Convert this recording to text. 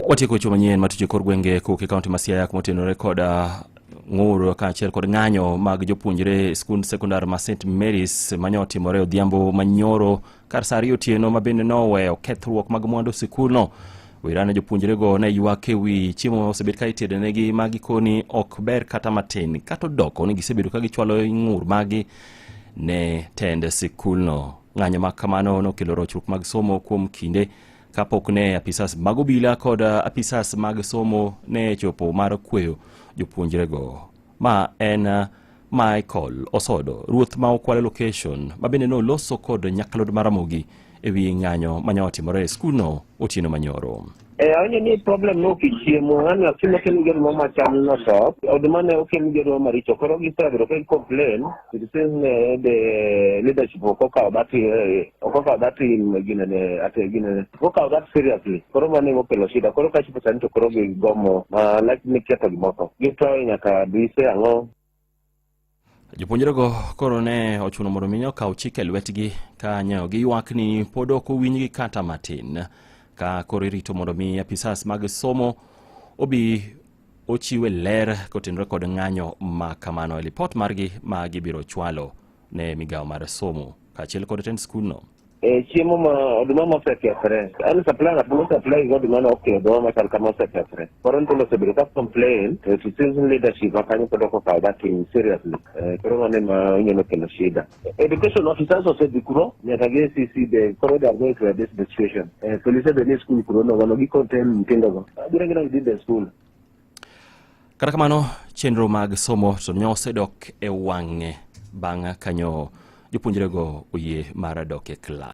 Watieko weche manyien matuch e kor gwenge kowuok e kaunti ma Siaya kumotenore kod ng'ur kaachiel kod ng'anyo mag jopuonjre e skund sekondar ma St Mary's manyo otimore odhiambo manyoro kar sa 2 otieno ma bende noweyo kethruok mag mwandu sikulno. Wira ne jopuonjrego ne ywak e wi chiemo ma osebed ka itedonegi ma gikoni ok ber kata matin, kata odoko ni gisebedo ka gichwalo ng'ur magi ne tend sikulno. Ng'anyo ma kamano nokelo rochruok mag somo kuom kinde kapok ne apisas mag obila kod apisas mag somo ne chopo mar kweyo jopuonjrego. Ma en Michael Osodo, ruoth ma Okwale location, ma bende noloso kod nyakalondo mar Ramogi e wi ng'anyo manya otimore e skulno otieno manyoro. Awinjo ni problem no ok chiemo, an nyathi mokel gi oduma macham notop, oduma ne okel gi oduma maricho, koro gisebedo ka complain, it seems the leadership ok okawo that, ok okawo that gine ate gine ok okawo that seriously, koro mano ema okelo shida. Koro ka chopo sani to koro gigomo ma like ni ketho gimoko, gitwayo nyaka drise ang'o. Jopuonjrego koro ne ochuno mondo mi okaw chik e lwetgi ka nyo giywak ni pod ok owinjgi kata matin, ka koro irito mondo mi apisas mag somo obi ochiwe ler kotenore kod ng'anyo ma kamano e lipot margi ma gibiro chwalo ne migawo mar somo kaachiel kod tend skulno. Chiemo ma oduma mosekethre en supply, ng'at mo supply gi oduma no okelo oduma machal kama osekethre, koro nyithindo osebedo ka complain to it seems leadership ma kanyo pod ok okawo that thing seriously. Koro mano ema inyalo kelo shida. Education officers osedhi kuro nyaka gi ACC be, koro they are going to address the situation. Police be ni school kuro no mondo gi contain nyithindo go biro gina within the school. Kata kamano, chenro mag somo to nyo osedok e wang'e bang' kanyo jopuonjrego oyie mar dok e klas.